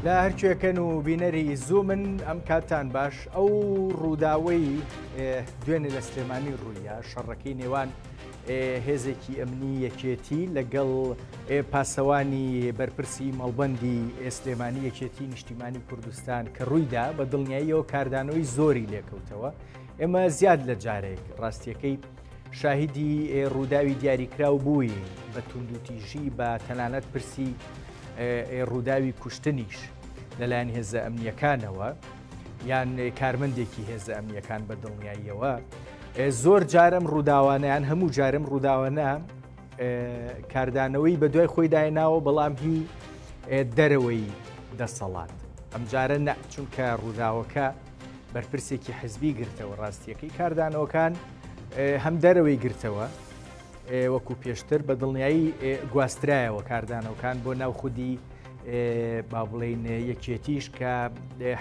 لە هەرکوێکەن و بینەری زوومن ئەم کاتان باش ئەو ڕووداوەی دوێنێ لە سلێمانی ڕوویە شەڕەکەی نێوان هێزێکی ئەمنی یەکێتی لەگەڵ پاسەوانی بەرپرسی مەڵبەندی سلێمانی یەکێتی نیشتیمانی کوردستان کە ڕوویدا بە دڵنیاییەوە کاردانەوەی زۆری لێکەوتەوە ئێمە زیاد لە جارێک ڕاستیەکەی شاهیدی ڕووداوی دیاریکراو بووین بە توندوتیژی بە تەنانەت پرسی ڕووداوی کوشتنیش لەلایەن هێزە ئەمنیەکانەوە یان کارمەندێکی هێزە ئەمنیەکان بە دڵنیاییەوە زۆر جارم ڕووداوانیان هەموو جارم ڕووداوانە کاردانەوەی بە دوای خۆی دایناوە بەڵام هی دەرەوەی دەسەڵات ئەمجارە نە چونکە ڕووداوەکە بەرپرسێکی حزبی گرتەوە ڕاستیەکەی کاردانەوەکان هەم دەرەوەی گرتەوە وەکو پێشتر بە دڵنیایی گواسترایەوە کاردانەوەکان بۆ ناو خودی با بڵین یەکێتیش کە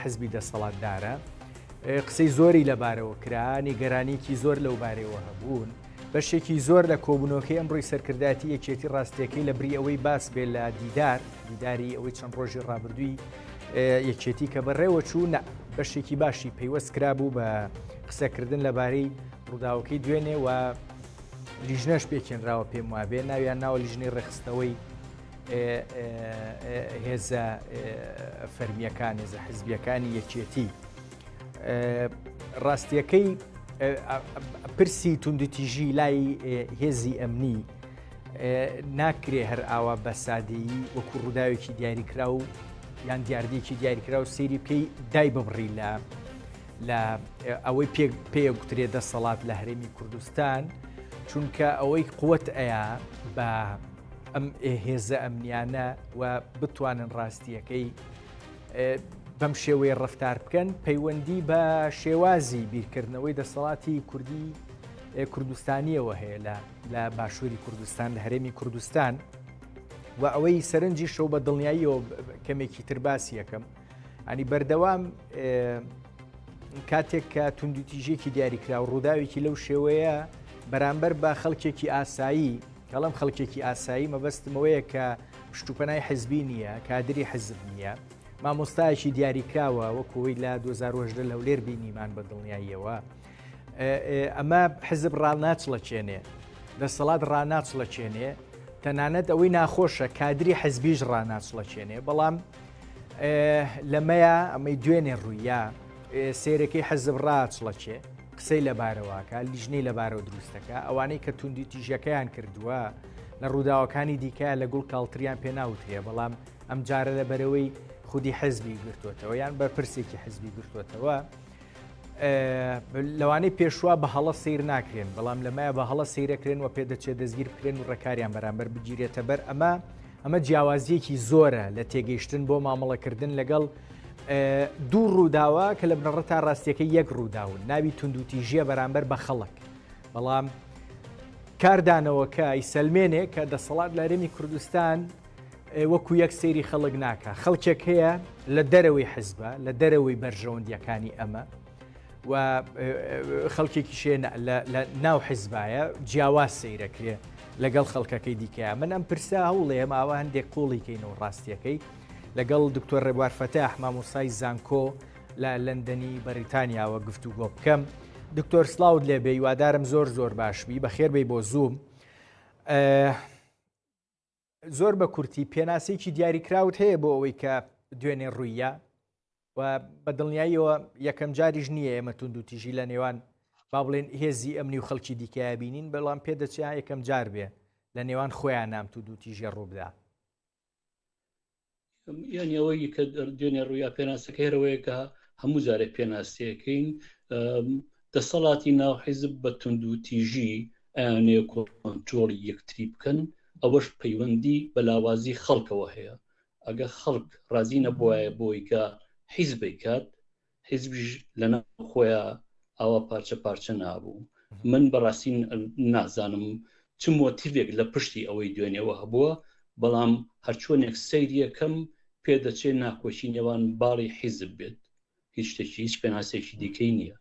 حزبی دەسەڵاتدارە قسەی زۆری لەبارەوە کرا نیگەرانیکی زۆر لەو بارەوە هەبوون بەشێکی زۆر لە کۆبوونەوەکەی ئەمڕۆی سەرکردایەتی یەکێتی ڕاستیەکەی لە بری ئەوەی باس بێ لە دیدار دیداری ئەوەی چەند ڕۆژی ڕابردووی یەکێتی کە بەڕێوە چوو نە بەشێکی باشی پەیوەست کرابوو بە قسەکردن لەبارەی ڕووداوەکەی دوێنێ و لیژنەش پێکێنراوە پێم وابێ ناویان ناوە لیژنەی ڕێخستنەوەی هێزە فەرمیەکان هێزە حزبیەکانی یەکێتی. ڕاستیەکەی پرسی توندوتیژی لای هێزی ئەمنی ناکرێ هەر ئاوا بە سادەیی وەکو ڕووداوێکی دیاریکراو یان دیاردێکی دیاریکراو سەیری بکەی دای ببڕی لە لە ئەوەی پێ پێ گوترێ دەسەڵات لە هەرێمی کوردستان چونکە ئەوەی قوت ئەیا بە ئەم هێزە ئەمنیانە و بتوانن ڕاستیەکەی بەم شێوەیە ڕەفتار بکەن پەیوەندی بە شێوازی بیرکردنەوەی دەسەڵاتی کوردی کوردستانیەوە هەیە لە لە باشووری کوردستان لە هەرێمی کوردستان و ئەوەی سەرنجی شەو بە دڵنیاییەوە کەمێکی تر باسی یەکەم ئەنی بەردەوام کاتێک کە توندوتیژێکی دیاریکرا و ڕووداوێکی لەو شێوەیە بەرامبەر بە خەڵکێکی ئاسایی کەڵم خەڵکێکی ئاسایی مەبەستمەوەیە کە پشتوپەنای حزبی نییە، کادری حزب نییە، مامۆستایەکی دیاریکراوە وەکو ئەوەی لە 2018 لە هەولێر بینیمان بە دڵنیاییەوە ئەمە حزب ڕاناچڵەکێنێ دەسەڵات ڕاناچڵەکێنێ تەنانەت ئەوەی ناخۆشە کادری حزبیش ڕاناچڵەکێنێ بەڵام لەمەیە ئەمەی دوێنێ ڕوویە سێرەکەی حەزب ڕاچڵەکێ قسەی لەبارەواکە لیژنەی لەبارەوە دروستەکە ئەوانەی کە توندی تیژەکەیان کردووە لە ڕووداوەکانی دیکە لە گوڵ کاڵتریان پێ ناوترێ بەڵام ئەم جارە لە بەرەوەی خودی حزبی گرتوتەوە یان بەرپرسێکی حزبی گرتوتەوە لەوانەی پێشوا بە هەڵە سیر ناکرێن بەڵام لەمایە بە هەڵە سیرەکرێن و پێدەچێت دەستگیر بکرێن و ڕێکاریان بەرامبەر بگیرێتە بەر ئەمە ئەمە جیاوازیەکی زۆرە لە تێگەیشتن بۆ مامەڵەکردن لەگەڵ دوو ڕووداوە کە لە بنەڕەتا ڕاستیەکەی یەک ڕووداون ناوی توندوتیژیە بەرامبەر بە خەڵک بەڵام کاردانەوەکە ئەیسەلمێنێ کە دەسەڵات لە هەرێمی کوردستان وەکو یەک سەیری خەڵک ناکە خەڵکێک هەیە لە دەرەوەی حزبە لە دەرەوەی بەرژەوەندیەکانی ئەمە و خەڵکێکی شێ لە ناو حزبایە جیاواز سەیرەکرێ لەگەڵ خەڵکەکەی دیکەیە من ئەم پرسە هەوڵێم ئاوا هەندێک قوڵیکەینەوە ڕاستیەکەی لەگەڵ دکتۆر ڕێبوار فەتاح مامۆسای زانکۆ لە لەندەنی بەریتانیاوە گفتوگۆ بکەم. دکتۆر سڵاوت لێبێ هیوادارم زۆر زۆر باش بی بەخێر بێی بۆ زووم. زۆر بە کورتی پێناسێکی دیاریکراوت هەیە بۆ ئەوەی کە دوێنێ ڕوویە و بە دڵنیاییەوە یەکەم جاریش نییە ئێمە توندوتیژی لە نێوان با بڵێن هێزی ئەمنی و خەڵکی دیکەیە بینین بەڵام پێدەچێ یەکەم جار بێ لە نێوان خۆیان نام توندوتیژی ڕووبدا. یانی ئەوەی کە دوێنێ ڕوویا پێناسەکە هەرەوەیە کە هەموو جارێک پێناسەکەین دەسەڵاتی ناو حیزب بە تونند و تیژی ئەیانێ کۆنترۆڵی یەکتری بکەن ئەوەش پەیوەندی بە لاوازی خەڵکەوە هەیە ئەگە خەڵک ڕازی نەبوایە بۆی کە حیزبی کات حیزبیش لەناو خۆیا ئاوا پارچە پارچە نابوو من بەڕاستی نازانم چ مۆتیڤێک لە پشتی ئەوەی دوێنێوە هەبووە بەڵام هەرچۆنێک سەیریەکەم پێدەچێت ناکۆکی نێوان باڵی حیزب بێت هیچ شتێکی هیچ پێناسێکی دیکەی نییە.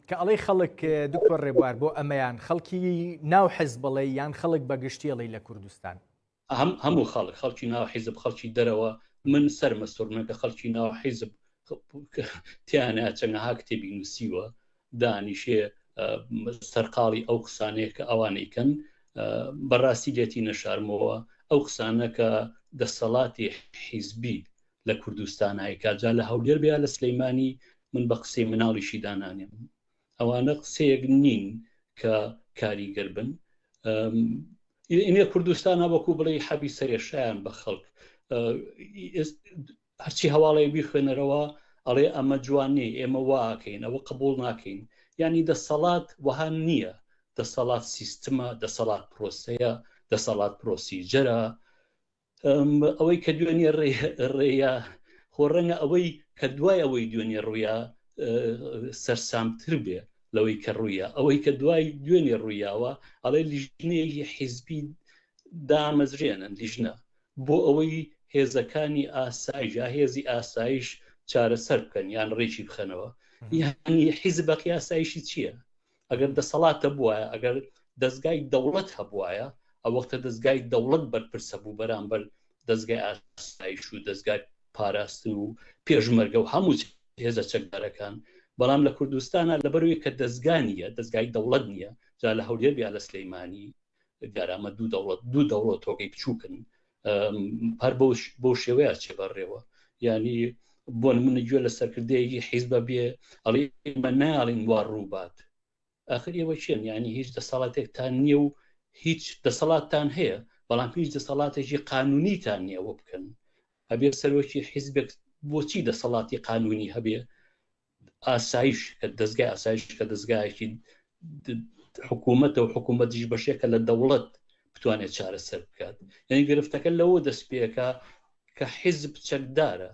کە ئەڵێی خەڵک دکتۆر ڕێبوار بۆ ئەمەیان خەڵکی ناو حزب بڵێ یان خەڵک بە گشتی ئەڵێی لە کوردستان؟ هەموو خەڵک، خەڵکی ناو حیزب، خەڵکی دەرەوە. من سەرمە سوڕمێ کە خەڵکی ناو حیزب تیانە چەنەها کتێبی نووسیوە دانیشێ سەرقاڵی ئەو قسانەیە کە ئەوانەیکەن بەڕاستی لێتی نەشارمەوە ئەو قسانە کە دەسەڵاتی حیزبی لە کوردستان هایکا جا لە هەولێر بیا لە سلەیمانی من بە قسەی مناڵیشی دانانێم ئەوانە قسەیەک نین کە کاریگەر بن ئینێ کوردستانە وەکو بڵێ حەبی سەرێشیان بە خەڵک هەرچی هەواڵەیە بیخوێنەرەوە ئەڵێ ئەمە جوان نیە ئێمە واکەین ئەوە قبول ناکەین یعنی دەسەڵات وەها نییە دەسەڵات سیستمە دەسەڵات پرۆسەیە دەسەڵات پرۆسیجەرە ئەوەی کە دوێنێ ڕێیا خۆ ڕەنگە ئەوەی کە دوای ئەوەی دوێنێ ڕوویا سەرسامتر بێ لەوەی کە ڕوویە ئەوەی کە دوای دوێنێ ڕوویاوە ئەڵێ لیژنەیەکی حیزبی دامەزرێنن لیژنە بۆ ئەوەی هێزەکانی ئاسایش یا هێزی ئاسایش چارەسەر بکەن یان ڕێکی بخەنەوە یعنی حیزب بەقی ئاسایشی چییە؟ ئەگەر دەسەڵات هەبوایە ئەگەر دەستگای دەوڵەت هەبوایە ئەو وەختە دەستگای دەوڵەت بەرپرسە بوو بەرامبەر دەستگای ئاسایش و دەستگای پاراستن و پێشمەرگە و هەموو هێزە چەکدارەکان بەڵام لە کوردستانە لەبەروی کە دەستگا نییە دەستگای دەوڵەت نییە جا لە هەولێر یا لە سلەیمانی دیارە ئەمە دوو دەوڵەت دوو دەوڵەتۆکەی بچووکن هەر بۆ شێوەیە چێ بەڕێوە ینی بۆ منە گوێ لە سەرکردەیەکی حیزبە بێ ئەڵێ ئێمە ناڵین وا ڕووبات ئاخر ئێوە چێن ینی هیچ دەسەڵاتێکتان نییە و هیچ دەسەڵاتتان هەیە بەڵام هیچ دەسەڵاتێکی قانونیتان نییە ئەوە بکەن ئەبێ سەرۆکی حیزبێک بۆچی دەسەڵاتی قانونی هەبێ ئاسایش کە دەستگای ئاسایش کە دەستگایەکی حکوومەتە و حکوومەتیش بەشێکە لە دەوڵەت بتوانێت چارەسەر بکات یعنی گرفتەکە لەوە دەست پێەکە کە حیزب چەکدارە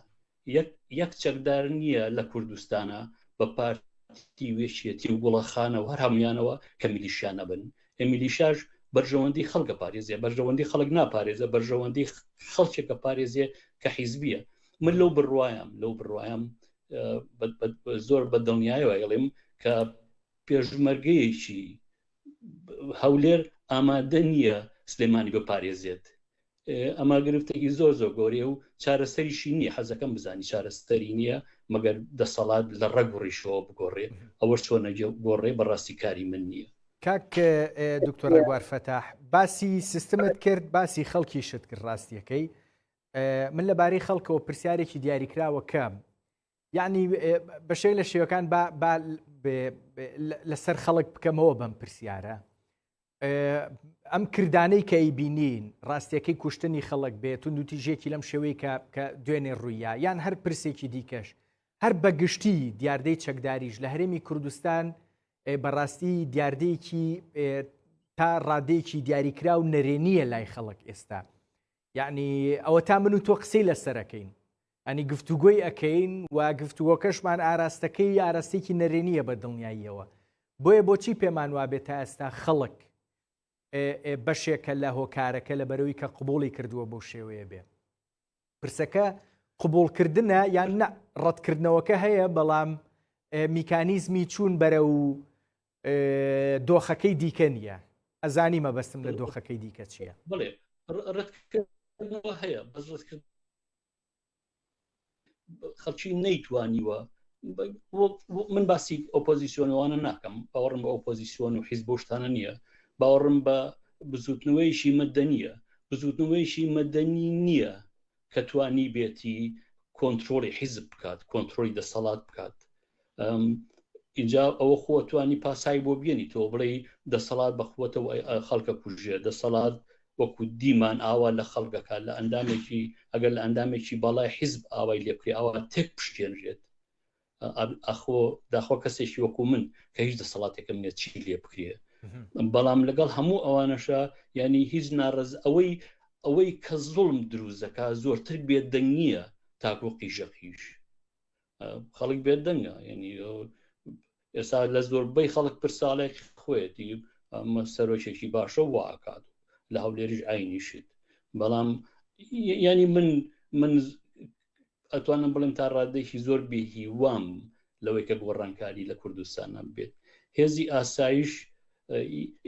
یەک چەکدار نییە لە کوردستانە بە پارتی وێچێتی و گوڵەخانە و هەر هەمویانەوە کە میلیشیا نەبن میلیشاش بەرژەوەندی خەڵکە پارێزیە بەرژەوەندی خەڵک ناپارێزە بەرژەوەندی خەڵکێکە پارێزیە کە حیزبیە من لەو بڕوایم لەو بڕوایم زۆر بە دڵنیایەوە ئەڵێم کە پێشمەرگەیەکی هەولێر ئامادە نییە سلێمانی بپارێزێت ئەمە گرفتێکی زۆر زۆر گەورەیە و چارەسەریشی نییە حەزەکەم بزانی چارەسەری نییە مەگەر دەسەڵات لە ڕەگ و ڕیشەوە بگۆڕێ ئەوە چۆنە گۆڕێ بەڕاستی کاری من نییە. کاک دکتۆر ڕێبوار فەتاح باسی سیستمت کرد باسی خەڵکیشت کرد ڕاستیەکەی من لەبارەی خەڵکەوە پرسیارێکی دیاریکراوە کەم یعنی بە شێک لە شێوەکان با لەسەر خەڵک بکەمەوە بەم پرسیارە ئەم کردانەی کە ئەیبینین ڕاستیەکەی کوشتنی خەڵک بێت و تیژێکی لەم شێوەی کە کە دوێنێ ڕوویە یان هەر پرسێکی دیکەش هەر بەگشتی دیاردەی چەکداریش لە هەرێمی کوردستان بەڕاستی دیاردەیەکی تا ڕادەیەکی دیاریکراو نەرێنیە لای خەڵک ئێستا یعنی ئەوە تا من و تۆ قسەی لەسەرەکەین ئەنی گفتوگۆی ئەکەین و گفتوگۆکەشمان ئاراستەکەی ئاراستێکی نەرێنیە بە دڵنیاییەوە بۆیە بۆچی پێمان وابێت تا ئێستا خەڵک بەشێکە لە هۆکارەکە لە بەرەوەی کە قوبولی کردووە بۆ شێوەیە بێ پرسەکە قوبولکردنە یان نە ڕەتکردنەوەکە هەیە بەڵام میکانیزمی چوون بەرە و دۆخەکەی دیکە نییە ئەزانی مەبەستم لە دۆخەکەی دیکە چییە؟ بڵێ ڕەتکردنەوە هەیە بەس ڕەتکرد خەڵکی نەیتوانیوە من باسی ئۆپۆزیسیۆنەوانە ناکەم باوەڕم بە ئۆپۆزیسیۆن و حیزب و شتانە نییە باوەڕم بە بزوتنەوەیشی مەدەنیە بزوتنەوەیشی مەدەنی نییە کە توانی بێتی کۆنتترۆلی حیزب بکات کۆنتترۆلی دەسەڵات بکات ئینجا ئەوە خۆ توانی پاسای بۆ بێنی تۆ بڵێ دەسەڵات بەخوەتەوە خەڵکە کوژێ دەسەڵات وەکو دیمان ئاوا لە خەڵکەکە لە ئەندامێکی ئەگەر لە ئەندامێکی باڵای حیزب ئاوای لێ بکرێ ئاوا تێک پشتێنرێت ئەخۆ داخۆ کەسێکی وەکو من کە هیچ دەسەڵاتێکم نیە چی لێ بکرێ بەڵام لەگەڵ هەموو ئەوانەشە ینی هیچ ناڕز ئەوەی ئەوەی کە زوڵم دروست دەکا زۆرتر بێدەنگیە تاکو قیژەقیش خەڵک بێدەنگە ینی ئێستا لە زۆربەی خەڵک پرساڵێک خۆیەتی ئەمە سەرۆکێکی باشە واکات لە هەولێریش ئاینیشت بەڵام ینی من من ئەتوانم بڵێم تا ڕادێکی زۆر بێهیوام لەوەی کە گۆڕانکاری لە کوردستانە بێت هێزی ئاسایش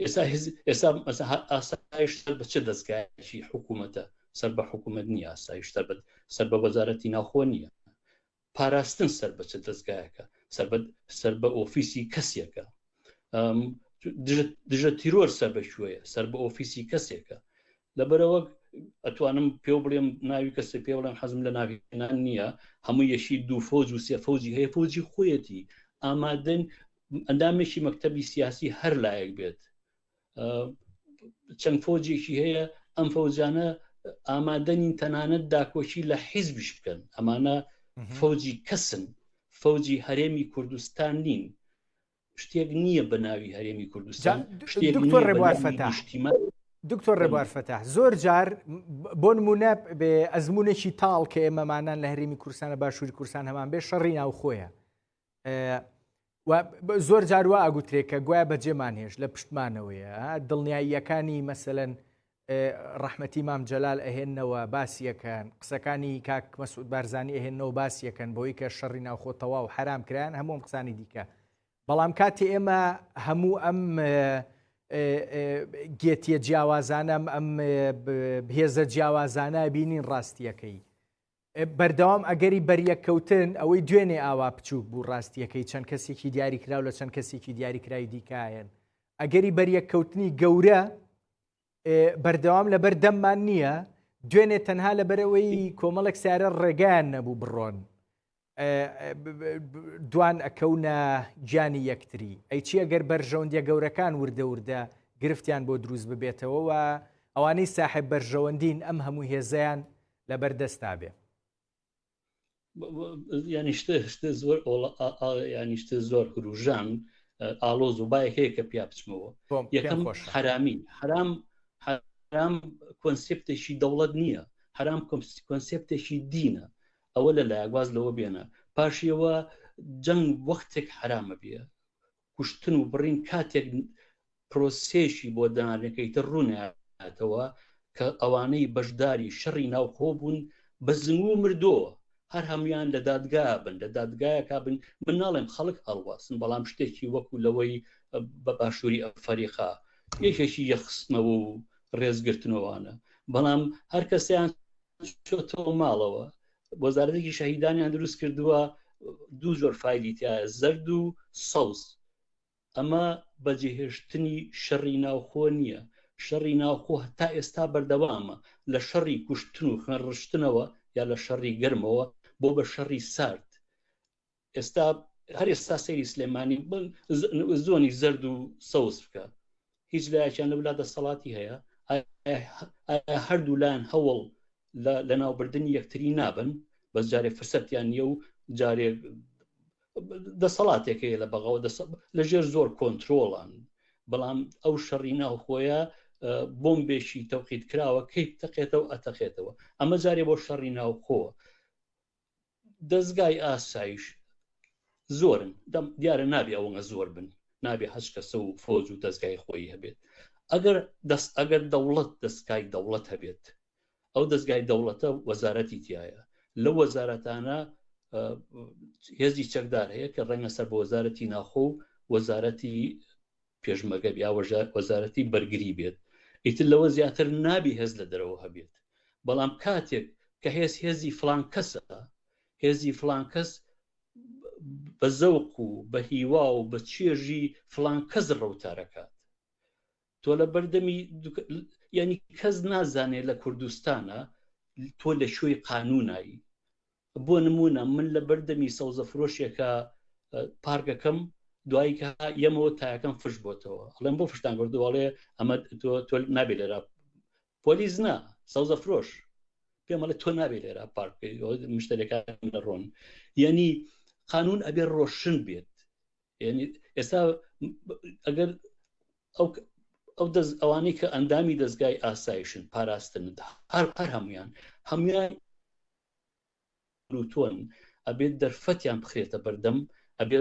ئێستا ئێستا ئاسایش بە چه دەستگایکی حکوومەتە؟ سەر بە حکوومەت نییە ئاسایش سەر بە سەر بە وەزارەتی ناوخۆ نییە پاراستن سەر بە چ دەستگایەکە سەر بە سەر بە ئۆفیسی کەسێکە دژە تیرۆر سەر بە کوێیە سەر بە ئۆفیسی کەسێکە لەبەرەوە ئەتوانم پێ بڵێم ناوی کەسێ پێ بڵێم حەزم لە ناوهێنان نییە هەموو یەشی دوو فۆج و سێ فۆجی هەیە فۆجی خۆیەتی ئامادەن ئەندامێکی مەکتەبی سیاسی هەر لایەک بێت چەند فۆجێکی هەیە ئەم فەوجانە ئامادەنین تەنانەت داکۆکی لە حیزبیش بکەن ئەمانە فەوجی کەسن فەوجی هەرێمی کوردستان نین شتێک نییە بە ناوی هەرێمی کوردستان شتێک دکتۆر ڕێبوار فەتاح دکتۆر ڕێبوار فەتاح زۆر جار بۆ نمونە بێ ئەزمونێکی تاڵ کە ئێمەمانان لە هەرێمی کوردستانە باشووری کوردستان هەمان بێ شەڕی ناوخۆیە زۆر جار وا ئەگوترێ کە گوایە بەجێمان هێشت لە پشتمانەوەیە دڵنیاییەکانی مەسەەن ڕەحمەتی مام جەلال ئەهێنەوە باسیەکەن قسەکانی کاک مەسعود بارزانی ئەهێنەوە باسیەکەن بۆی کە شەڕی ناوخۆ تەواو حرام کران هەموو قسانی دیکە بەڵام کاتی ئێمە هەموو ئەم گێتیە جیاوازانە ئەم هێزە جیاوازانە بینین ڕاستیەکەی بەردەوام ئەگەری بەریەککەوتن، ئەوەی دوێنێ ئاوا بچووک بوو ڕاستییەکەی چەند کەسێکی دیاریکراو لە چەند کەسێکی دیاریکراوی دیکایەن ئەگەری بەریەککەوتنی گەورە بەردەوام لەبەر دەممان نییە دوێنێ تەنها لەبەرەوەی کۆمەڵێک سیارە ڕێگایان نەبوو بڕۆن دوان ئەکەونە گیانی یەکتری ئەی چی ئەگەر بەرژەوەندیە گەورەکان وردە وردە گرفتیان بۆ دروست ببێتەوە و ئەوانەی ساحب بەرژەوەندین ئەم هەموو هێزیان لەبەر دەستا بێ. ینی شتە شتە زۆر ینی شتە زۆر هروژان ئالۆز و باەک هەیە کە پیا بچمەوە یەکەم حرامی حرام حرام کۆنسپتێکی دەوڵەت نییە حرام کۆنسپتێکی دینە ئەوە لە لایەک واز لەوە بێنە پاشیەوە جەنگ وەختێک حرامە بێ کوشتن و بڕین کاتێک پرۆسێشی بۆ دانەکەی تر ڕووناتەوە کە ئەوانەی بەشداری شەڕی ناوخۆ بوون بە زنگ و مردۆوە هەر هەمویان لە دادگا بن لە دادگایەکە بن من ناڵێم خەڵک هەڵواسن بەڵام شتێکی وەکو لەوەی بە باشووری ئەفەریقا یەکێکی یەخستنەوە و ڕێزگرتنەوەوانە بەڵام هەر کەسیان چۆتەوە ماڵەوە وەزارەتێکی شەهیدانیان دروست کردووە دوو جۆر فایلی تایە زەرد و سەوز ئەمە بەجێهێشتنی شەڕی ناوخۆ نییە شەڕی ناوخۆ هەتا ئێستا بەردەوامە لە شەڕی کوشتن و خوێن ڕشتنەوە یا لە شەڕی گەرمەوە بۆ بە شەڕی سارد ئێستا هەر ئێستا سەیری سلێمانی زۆنی زەرد و سەوز بکە هیچ لایەکیان لەولا دەسەڵاتی هەیە هەردوو لایەن هەوڵ لە ناوبردنی یەکتری نابن بەس جارێ فرسەتیان نییە و جارێ دەسەڵاتێک هەیە لە بەغەوە لە ژێر زۆر کۆنتترۆڵان بەڵام ئەو شەڕی ناوخۆیە بۆمبێکی تەوقیت کراوە کەی تەقێتەوە ئەتەقێتەوە ئەمە جارێ بۆ شەڕی ناوخۆ دەزگای ئاسایش زۆرن دیارە نابێ ئەوەنە زۆر بن نابێ هەچ کەسە و فۆج و دەزگای خۆی هەبێت ئەگەر دەست ئەگەر دەوڵەت دەستگای دەوڵەت هەبێت ئەو دەستگای دەوڵەتە وەزارەتی تایە لەو وەزارەتانە هێزی چەکدار هەیە کە ڕەنگە سەر بە وەزارەتی ناخۆ و وەزارەتی پێشمەرگە یا وەزارەتی بەرگری بێت ئیتر لەوە زیاتر نابی هێز لە دەرەوە هەبێت بەڵام کاتێک کە هێز هێزی فلان کەسە هێزی فلان کەس بە زەوق و بە هیوا و بە چێژی فلان کەس ڕەوتارەکات تۆ لە بەردەمی ینی کەس نازانێت لە کوردستانە تۆ لە شوێی قانونایی بۆ نمونە من لە بەردەمی سەوزە فرۆشێکە پارکەکەم دوایی کە یەمەوە تایەکەم فش بۆتەوە ئەڵێم بۆ فشتان کردوواڵێ ئەمە تۆ تۆ نابێ لێرە پۆلیس نا سەوزە فرۆش پێمەڵێ تۆ نابێ لێرە پارک مشتەرەکان لەڕۆن یعنی قانون ئەبێ ڕۆشن بێت یعنی ئێستا ئەگەر ئەو ئەو دەست ئەوانەی کە ئەندامی دەستگای ئاسایشن پاراستن هەر هەر هەمویان هەمویان تۆن ئەبێت دەرفەتیان بخرێتە بەردەم ئەبێ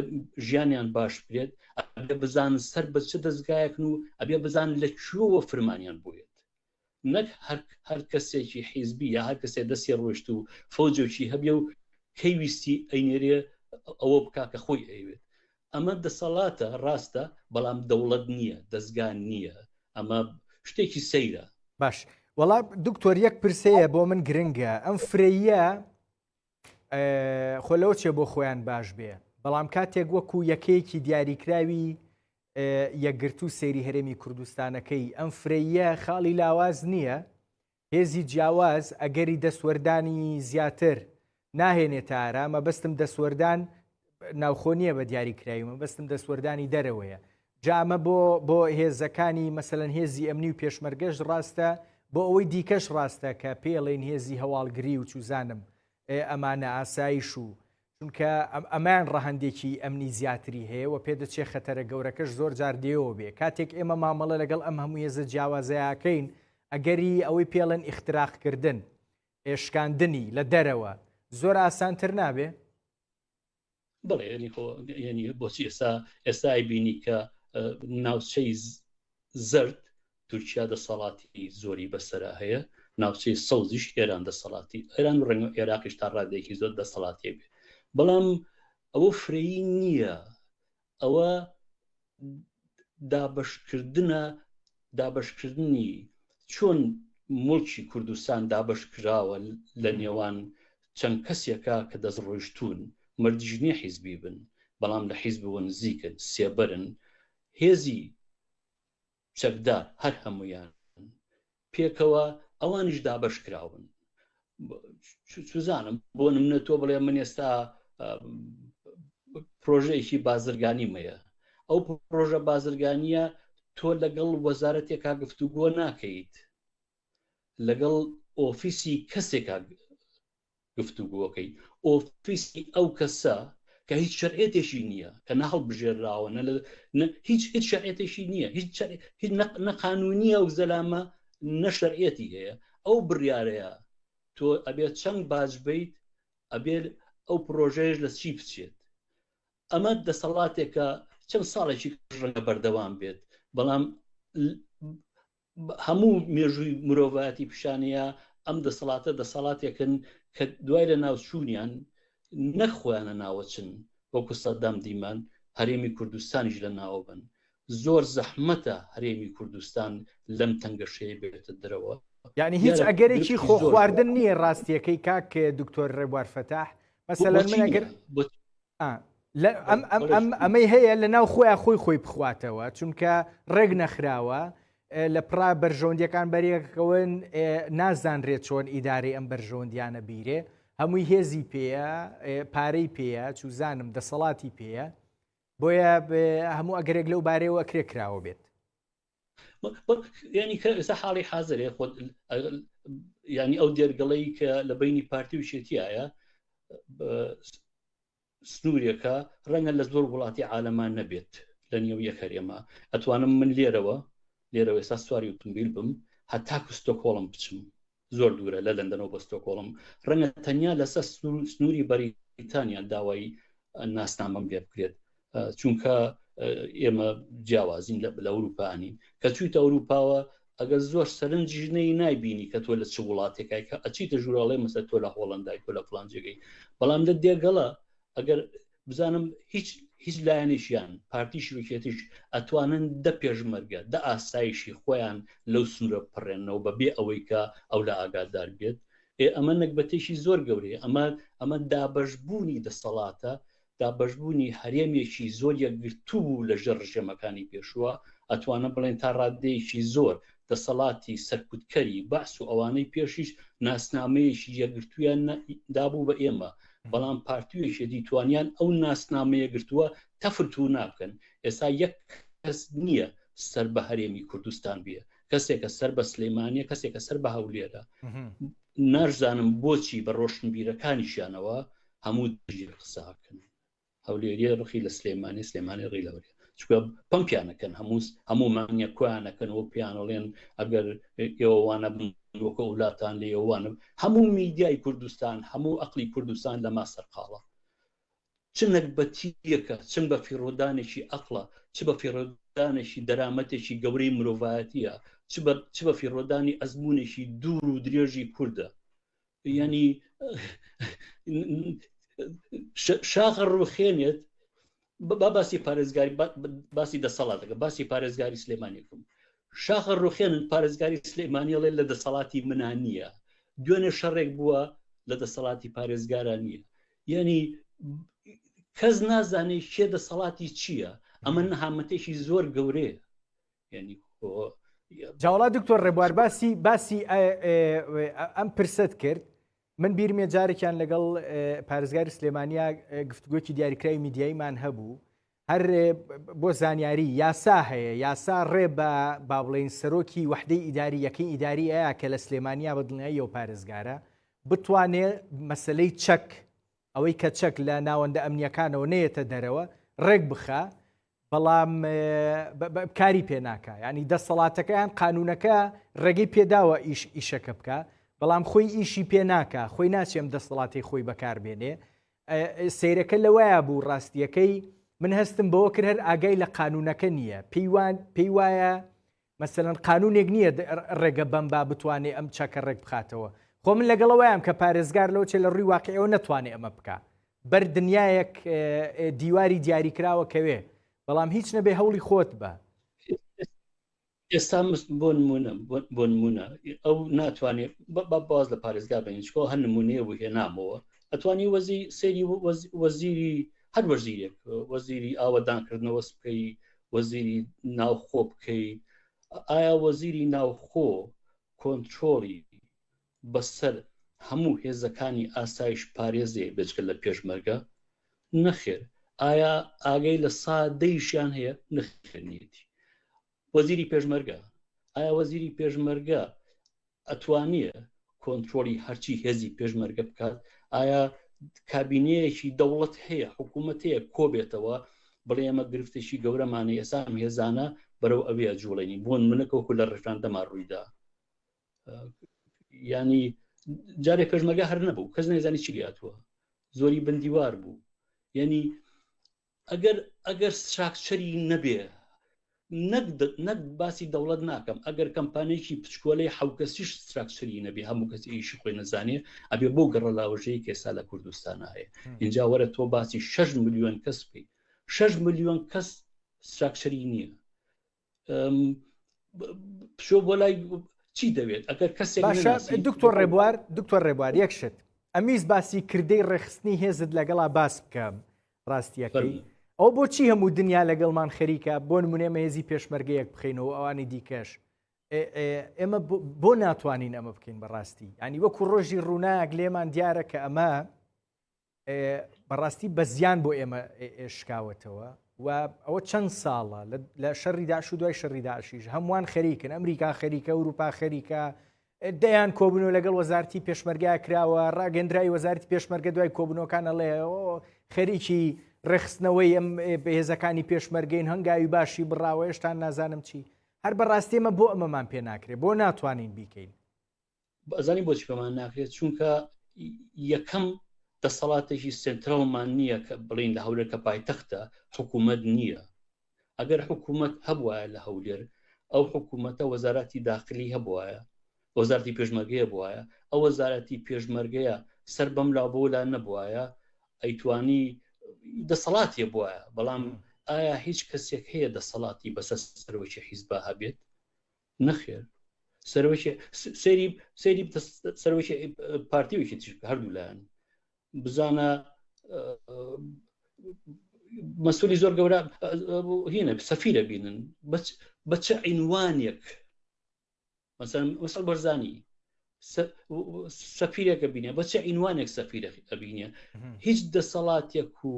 ژیانیان باش بێت ئەبێ بزانن سەر بە چ دەستگایەکن و ئەبێ بزانن لە کوێوە فرمانیان بۆیەت نەک هەر هەر کەسێکی حیزبی یا هەر کەسێ دەستی ڕۆشت و فەوجێکی هەبێ و کەی ویستی ئەینێرێ ئەوە بکا کە خۆی ئەیوێت ئەمە دەسەڵاتە ڕاستە بەڵام دەوڵەت نییە دەستگا نییە ئەمە شتێکی سەیرە. باش. وەڵا دکتۆر یەک پرسەیە بۆ من گرنگە ئەم فرەیە خۆ لەوە چێ بۆ خۆیان باش بێ بەڵام کاتێک وەکو یەکەیەکی دیاریکراوی یەکگرتوو سەیری هەرێمی کوردستانەکەی ئەم فرەیە خاڵی لاواز نییە هێزی جیاواز ئەگەری دەستوەردانی زیاتر ناهێنێتە ئارا، مەبەستم دەستوەردان ناوخۆ نییە بە دیاریکراوی، مەبەستم دەستوەردانی دەرەوەیە. جا ئەمە بۆ بۆ هێزەکانی مەسەلەن هێزی ئەمنی و پێشمەرگەش ڕاستە، بۆ ئەوەی دیکەش ڕاستە کە پێڵێن هێزی هەواڵگری و چوزانم ئەمانە ئاسایش و چونکە ئەمەیان ڕەهەندێکی ئەمنی زیاتری هەیە و پێدەچێ خەتەرە گەورەکەش زۆر جار دێوە بێ کاتێک ئێمە مامەڵە لەگەڵ ئەم هەموو هێزە جیاوازەیەکەین ئەگەری ئەوەی پێڵێن ئیختراقکردن شکاندنی لە دەرەوە زۆر ئاسانتر نابێ؟ بڵێ ینی خۆ ینی بۆچی ئێستا ئێستای بینی کە ناوچەی زرد تورکیا دەسەڵاتی زۆری بەسەرا هەیە، ناوچەی سەوزیش ئێران دەسەڵاتی ئێران و ڕەنگە عێراقیش تا ڕادەیەکی زۆر دەسەڵاتی بێ بەڵام ئەوە فرەیی نییە ئەوە دابشکردنە دابشکردنی چۆن مڵکی کوردستان دابش کراوە لە نێوان چەند کەسێکە کە دەست ڕۆیشتون مەرجیش نییە حیزبی بن بەڵام لە حیزبەوە نزیکن سێبەرن هێزی چەکدار هەر هەموویان پێکەوە ئەوانیش دابەش کراون چزانم بۆ نمونە تۆ بڵێ من ئێستا پرۆژەیەکی بازرگانی مەیە ئەو پرۆژە بازرگانیە تۆ لەگەڵ وەزارەتێکا گفتوگۆ ناکەیت لەگەڵ ئۆفیسی کەسێکا گفتوگۆکەی ئۆفیسی ئەو کەسە کە هیچ شەرعێتێکی نییە کە نە هەڵبژێراوە نە هیچ هیچ شەرعێتێکی نییە هیچ هیچ نە قانونیە و زەلامە نە شەرعەتی هەیە ئەو بڕیارەیە تۆ ئەبێت چەند باج بیت ئەبێت ئەو پرۆژەیەش لە چی بچێت ئەمە دەسەڵاتێکە چەند ساڵێکی ڕەنگە بەردەوام بێت بەڵام هەموو مێژووی مرۆڤایەتی پیشانەیە ئەم دەسەڵاتە دەسەڵاتێکن کە دوای لە ناوچوونیان نەک خۆیان لە ناوەچن وەکو سەدام دیمان هەرێمی کوردستانیش لە ناوە بن زۆر زەحمەتە هەرێمی کوردستان لەم تەنگەشەیە بێتە دەرەوە. یعنی هیچ ئەگەرێکی خۆ خواردن نییە ڕاستیەکەی کاک دکتۆر ڕێبوار فەتاح مەسەلەن من ئەگەر ئەمەی هەیە لە ناو خۆیان خۆی خۆی بخواتەوە چونکە ڕێک نەخراوە لە پڕا بەرژەوەندیەکان بەرێکەکەون نازانرێت چۆن ئیدارەی ئەم بەرژەوەندیانە بیرێ هەمووی هێزی پێیە پارەی پێیە چوزانم دەسەڵاتی پێیە بۆیە هەموو ئەگەرێک لەو بارەیەوە ئەکرێ کراوە بێت ینی کە ئێستا حاڵی حاضرێ خۆ ینی ئەو دێرگەڵی کە لە بینی پارتی و شێتیایە سنوورێکە ڕەنگە لە زۆر وڵاتی عالەمان نەبێت لە نێو یەک هەرێمە ئەتوانم من لێرەوە لێرەوە ئێستا سواری ئۆتۆمبیل بم هەتاکو ستۆکۆڵم بچم زۆر دوورە لە لەندەنەوە بۆ ستۆکۆڵم ڕەنگە تەنیا لەسەر سنووری بەریتانیا داوای ناسنامەم لێ بکرێت چونکە ئێمە جیاوازین لە لە ئەوروپانین کە چوویتە ئەوروپاوە ئەگەر زۆر سەرنجیش نەی نایبینی کە تۆ لە چ وڵاتێکای کە ئەچیتە ژوورەڵێ مەسە تۆ لە هۆڵندای تۆ لە فلان جێگەی بەڵام لە دێگەڵە ئەگەر بزانم هیچ هیچ لایەنێکیان پارتیش یەکێتیش ئەتوانن دە پێشمەرگە دە ئاسایشی خۆیان لەو سنوورە پڕێنەوە بە بێ ئەوەی کە ئەو لە ئاگادار بێت ئێ ئەمە نەگبەتێکی زۆر گەورەیە ئەمە ئەمە دابەشبوونی دەسەڵاتە دابەشبوونی هەرێمێکی زۆر یەکگرتوو بوو لە ژێر ڕژێمەکانی پێشووە، ئەتوانم بڵێن تا ڕاددەیەکی زۆر دەسەڵاتی سەرکوتکەری بەعس و ئەوانەی پێشیش ناسنامەیەکی یەکگرتوویان دابوو بە ئێمە، بەڵام پارتی و یەکێتی توانیان ئەو ناسنامە یەکگرتووە تەفر توونا بکەن، ئێستا یەک کەس نییە سەر بە هەرێمی کوردستان بێ، کەسێکە سەر بە سلێمانییە، کەسێکە سەر بە هەولێرە. ناشزانم بۆچی بە ڕۆشنبیرەکانیشیانەوە هەموو دژی قساکەن هەولێریە ڕخی لە سلێمانی سلێمانی ڕی لەورێ چکە پمپیانەکەن هەموو هەموو مانگە کویانەکەن و پیانەڵێن ئەگەر ئێوەوانە بن وەکە وڵاتان لێ ئەوانە هەموو میدیای کوردستان هەموو ئەقلی کوردستان لەما سەرقاڵە چ نەگبەتییەکە، چ بە فیڕۆدانێکی ئەقڵە، چ بە فیڕۆدانێکی دەرامەتێکی گەورەی مرۆڤایەتییە، چ بە چ بە فیڕۆدانی ئەزموونێکی دوور و درێژی کوردە. یانی شاخە ڕوخێنێت با باسی پارێزگاری باسی دەسەڵاتەکە باسی پارێزگاری سلێمانیەکەم. شاخە ڕوخێنن پارێزگاری سلێمانی ئەڵێ لە دەسەڵاتی منا نییە دوێنێ شەڕێک بووە لە دەسەڵاتی پارێزگارا نییە یعنی کەس نازانێت کێ دەسەڵاتی چییە ئەمە نەهامەتێکی زۆر گەورەیە یعنی جاوەڵا دکتۆر ڕێبوار باسی باسی ئەم پرسەت کرد من بیرمێ جارێکیان لەگەڵ پارێزگاری سلێمانیا گفتوگۆکی دیاریکراوی میدیاییمان هەبوو هەر بۆ زانیاری یاسا هەیە یاسا ڕێ بە با بڵێین سەرۆکی وەحدەی ئیداری یەکەی ئیداری ئەیا کە لە سلێمانیا بە دڵنیاییەوە پارێزگارە بتوانێ مەسلەی چەک ئەوەی کە چەک لە ناوەندە ئەمنیەکانەوە نەیەتە دەرەوە ڕێک بخا بەڵام کاری پێ ناکا ینی دەسەڵاتەکەیان قانونەکە ڕێگەی پێداوە ئیش ئیشەکە بکە بەڵام خۆی ئیشی پێ ناکا خۆی ناچێم دەسەڵاتی خۆی بەکاربێنێ سەیرەکە لەوەیا بوو ڕاستیەکەی من هەستم بەوە کرد هەر ئاگای لە قانونەکە نییە پێی وایە مەسەلەن قانونێک نییە ڕێگە بەم با بتوانێ ئەم چەکە ڕێک بخاتەوە خۆ من لەگەڵەوەیان کە پارێزگار لەوە چێ لە ڕووی واقعەوە نەتوانێ ئەمە بکە بەر دنیایەک دیواری دیاریکراوە کەوێ بەڵام هیچ نەبێ هەوڵی خۆت بە ئێستا بۆ نمونە بۆ نمونە ئەو ناتوانێت بە باز لە پارێزگا بین چکۆ هەر نمونەیە بوو هێنامەوە ئەتوانی وەزی سەیری وەزیری هەر وەزیرێک وەزیری ئاوەدانکردنەوە بکەی وەزیری ناوخۆ بکەی ئایا وەزیری ناوخۆ کۆنترۆڵی بەسەر هەموو هێزەکانی ئاسایش پارێزێ بێجگە لە پێشمەرگە؟ نەخێر. ئایا ئاگەی لە سا دەیشیان هەیە؟ نەخێر نیەتی. وەزیری پێشمەرگە، ئایا وەزیری پێشمەرگە ئەتوانێ کۆنترۆڵی هەرچی هێزی پێشمەرگە بکات؟ ئایا کابینەیەکی دەوڵەت هەیە، حکوومەت هەیە کۆبێتەوە بڵێ ئێمە گرفتێکی گەورەمانە ئێستا ئەم هێزانە بەرەو ئەوێ ئەجوڵێنین بۆ نمونە کە وەکو لە ڕیفراندەما ڕوویدا ینی جارێ پێشمەرگە هەر نەبوو کەس نەیزانی چی لاتوە زۆری بندیوار بوو یعنی ئەگەر ئەگەر ستراکچەری نەبێ نەک باسی دەوڵەت ناکەم ئەگەر کەمپانێکی پچکۆلەی حوکەسیش ستراکچەری نەبێ هەموو کەسی ئیشی خۆی نەزانێ ئەبێ بۆ گەڕە لاوەژەیە کێسا لە کوردستان هەیە اینجا وەرە تۆ باسی 6 میلیۆن کەس بکەیت 6 میلیۆن کەس ستراکچەری نییە بچۆ بۆ لای چی دەوێت ئەگەر کەسێک باشە دکتۆر ڕێبوار دکتۆر ڕێبوار یەک شت ئەمیز باسی کردەی ڕێخستنی هێزت لەگەڵا باس بکەم ڕاستیەکەی ئەو بۆچی هەموو دنیا لەگەڵمان خەریکە بۆ نمونێمە هێزی پێشمەرگەیەک بخینەوە ئەوانی دیکەش ئێمە بۆ ناتوانین ئەمە بکەین بەڕاستی ینی وەکو ڕۆژی ڕووناک لێمان دیارە کە ئەمە بەڕاستی بە زیان بۆ ئێمە شکاوەتەوە و ئەوە چەند ساڵە لە شەڕی داعش و دوای شەڕی داعشیش هەمووان خەریکن ئەمریکا خەریکە ئەوروپا خەریکە دەیان کۆبوونەوە لەگەڵ وەزارتی پێشمەرگا کراوە ڕاگەندرای وەزارتی پێشمەرگە دوای کۆبوونەوەکان ئەڵێ خەریکی ڕێخستنەوەی ئەم هێزەکانی پێشمەرگەین هەنگاوی باشی بڕاوە هێشتان نازانم چی هەر بەڕاستی ئێمە بۆ ئەمەمان پێ ناکرێ بۆ ناتوانین بیکەین ئەزانی بۆچی پێمان ناکرێت چونکە یەکەم دەسەڵاتێکی سنترالمان نییە کە بڵین لە هەولێر کە پایتەختە حکوومەت نییە ئەگەر حکوومەت هەبواە لە هەولێر ئەو حکوومەتە وەزارەتی داخلی هەبواە وەزارتی پێشمەرگەیە بواە ئەو وەزارەتی پێشمەرگەیە سەر بەم لا بۆ لا نەبواە ئەیتوانی دەسەڵاتیە بواە بەڵام ئایا هیچ کەسێک هەیە دەسەڵاتی بەسەر سەرۆکی حیزبا هەبێت نەخێر سەرۆکی سەیری سەیری سەرۆکی پارتی و یەکێتیش بکە هەردوو لایەن بزانە مەسولی زۆر گەورە هینە سەفیرە بینن بە چ عینوانێک مەسەن مەسەل بەرزانی سەفیرێکە بینێ بە چ عینوانێک سەفیرە ئەبینێ هیچ دەسەڵاتێک و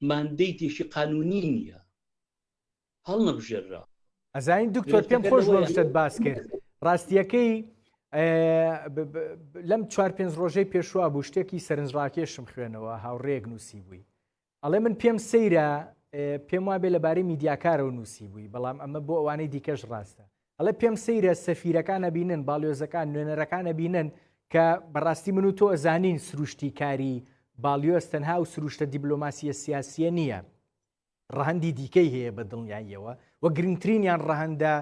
ماندەیتێکی قانونی نییە هەڵنەبژێررا. ئەزانی دکتۆر پێم خۆش بۆ شتت باس کرد ڕاستیەکەی لەم چوار پێنج ڕۆژەی پێشوا بوو شتێکی سەرنجڕاکێشم خوێنەوە هاوڕێک نووسی بووی ئەڵێ من پێم سەیرە پێم وابێ لەبارەی میدیاکارەوە نووسی بووی بەڵام ئەمە بۆ ئەوانەی دیکەش ڕاستە ئەڵێ پێم سەیرە سەفیرەکان ئەبینن باڵیۆزەکان نوێنەرەکان ئەبینن کە بەڕاستی من و تۆ ئەزانین سروشتی کاری باڵیۆز تەنها و سروشتە دیبلۆماسیە سیاسیە نییە ڕەهەندی دیکەی هەیە بە دڵنیاییەوە و گرنگترینیان ڕەهەندە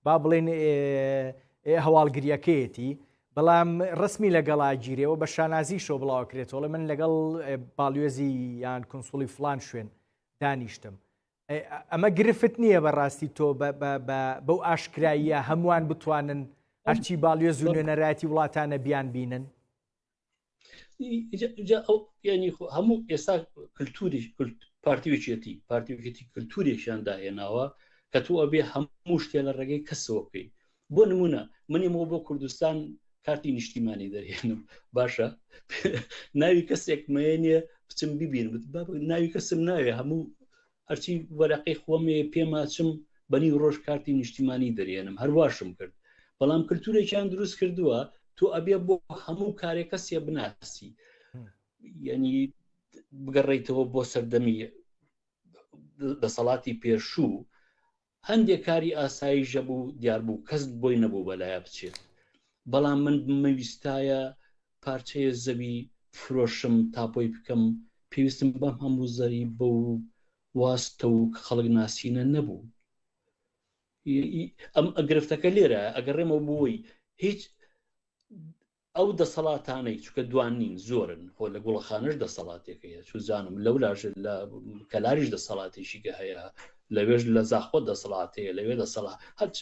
با بڵێن هەواڵگریەکەیەتی بەڵام ڕسمی لەگەڵا گیرێەوە بە شانازی شۆ بڵاوکرێتەوە من لەگەڵ باڵیۆزی یان کنسوڵی فلان شوێن دانیشتم. ئەمە گرفت نییە بەڕاستی تۆ بەو ئاشکراییە هەمووان بتوانن هەرچی باڵیۆز و نوێنەرایەتی وڵاتانە بیان بینن ینی هەموو ئێستا کللتوری پارتیوچێتی پارتیوچێتی کللتورێکیان داهێناوە کە تۆ ئەبێ هەموو شتێ لە ڕێگەی کەسەوە بکەی بۆ نمونە منی مۆ بۆ کوردستان کارتی نیشتیمانی دەرهێنم باشە ناوی کەسێک مەیە بچم ببینم ناوی کەسم ناوێ هەموو هەرچی وەرەقەی خۆمێ پێماچم بەنی ڕۆژ کارتی نیشتیمانی دەرێنم هەرواشم کرد بەڵام کللتورێکیان دروست کردووە تۆ ئەبێ بۆ هەموو کارێک کەسێ بناسی یعنی بگەڕیتەوە بۆ سەردەمی دەسەڵاتی پێشوو هەندێک کاری ئاسایی ژەبوو دیار بوو کەس بۆی نەبوو بەلایە بچێت بەڵام من بمەویستایە پارچەیە زەوی فرۆشم تاپۆی بکەم پێویستم بەم هەموو زەری بە و واستە و خەڵک ناسینە نەبوو ئەم گرفتەکە لێرە ئەگەڕێمەوە بۆی هیچ ئەو دەسەڵاتانەی چونکە دوان نین زۆرن خۆ لە گوڵەخانەش دەسەڵاتێک هەیە چوزانم لەولاش لە کەلاریش دەسەڵاتێکی کە هەیە لەوێش لە زاخۆ دەسەڵات هەیە لەوێ دەسەڵات هەرچ